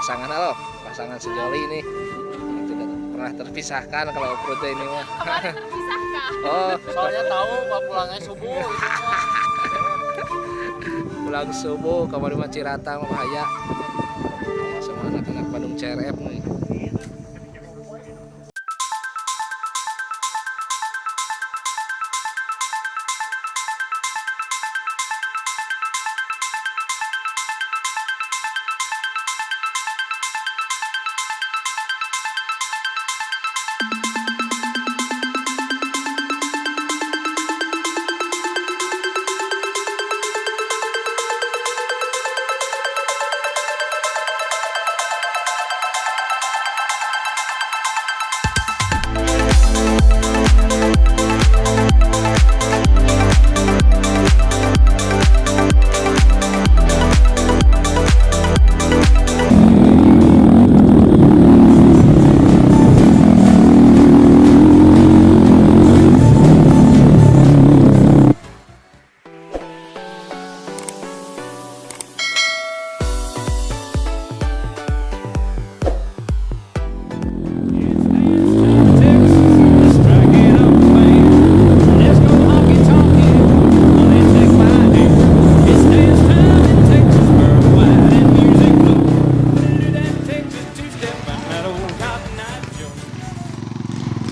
Pasangan halo, pasangan sejoli ini yang tidak pernah terpisahkan kalau off-road ini mah. Kemarin terpisahkan. Oh, Soalnya tahu pak pulangnya subuh. Pulang subuh kamari mah Cirata mah bahaya. Sama anak-anak Bandung CRF nih.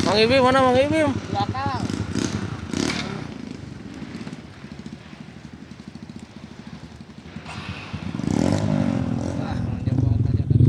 Mang Ibim mana Mang Ibim? Belakang. Ah, jauh banget aja tadi.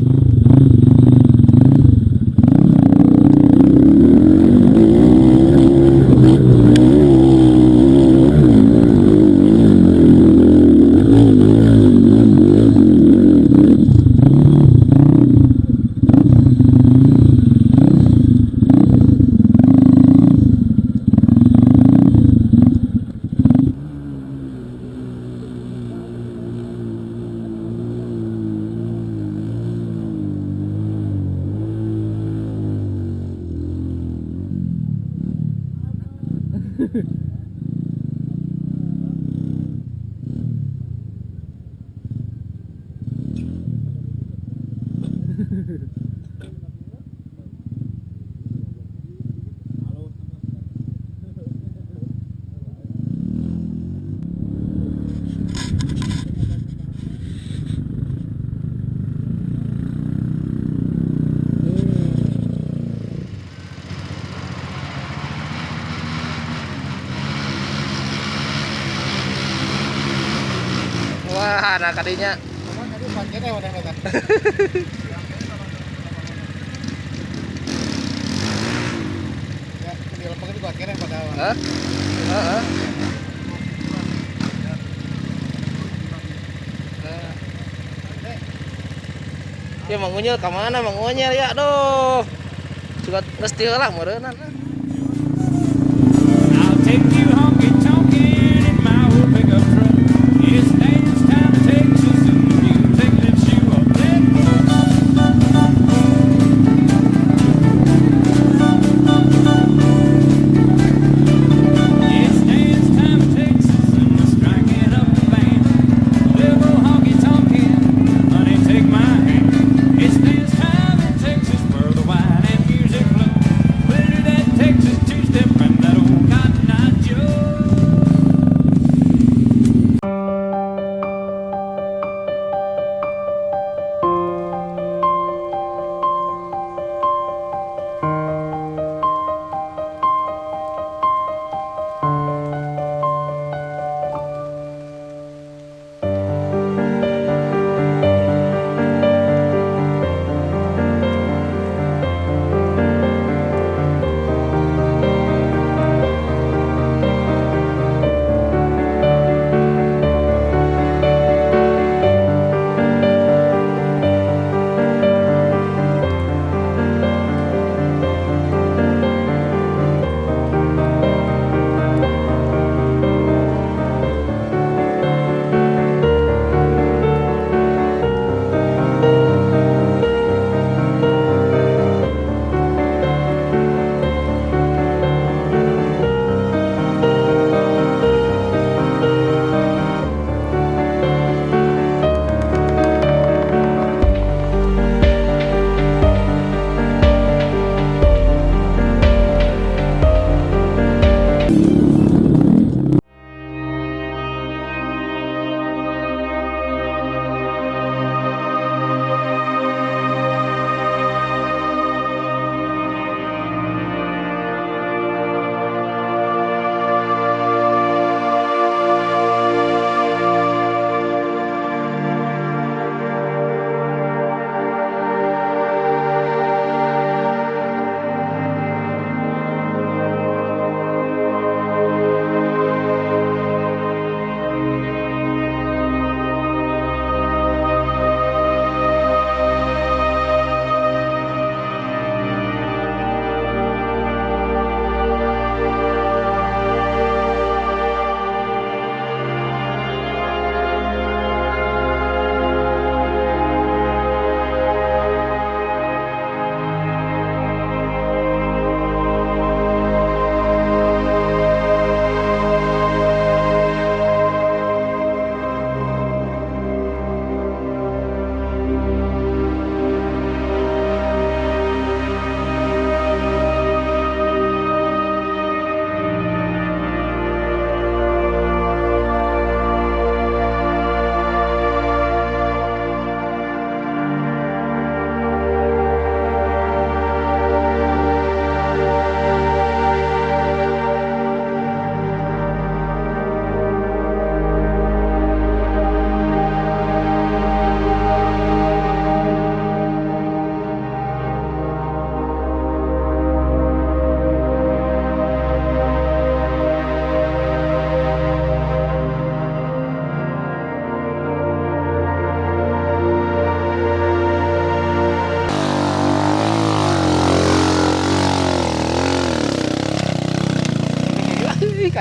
Wah, anak kadinya. Hah? Heeh. Ya Mang Unyil ka mana Mang Unyil ya aduh. Juga geus teu lah meureunna. I'll take you honky tonkin' in my old pickup truck. It's dance time in Texas and the music lifts you up. Let It's dance time in Texas and we're striking up the band. Little honky tonkin', honey, take my hand. It's dance time in Texas where the wine and music flow. We'll do that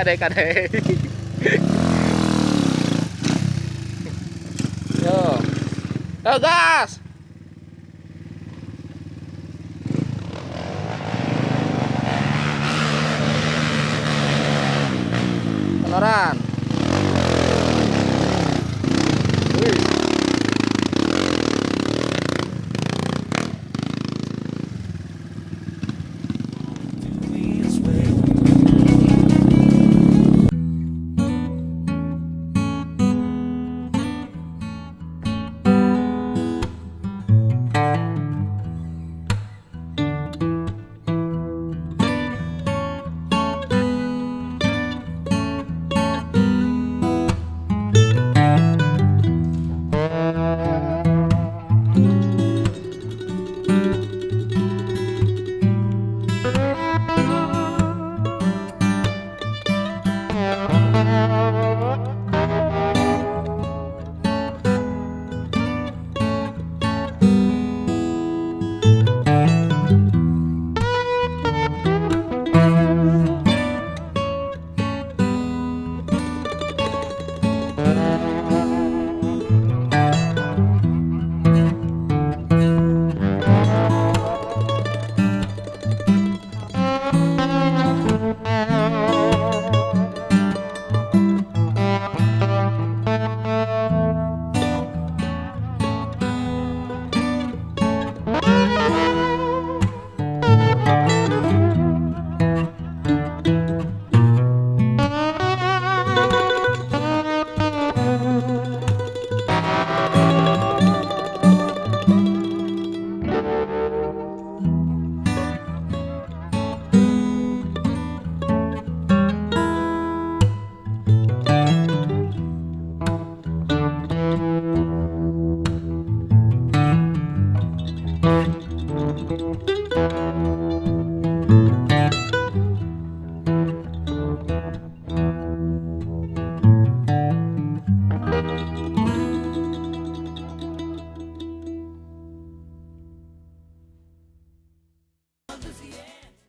Kade kade. Yo. Yo gas. Tenoran. Wih.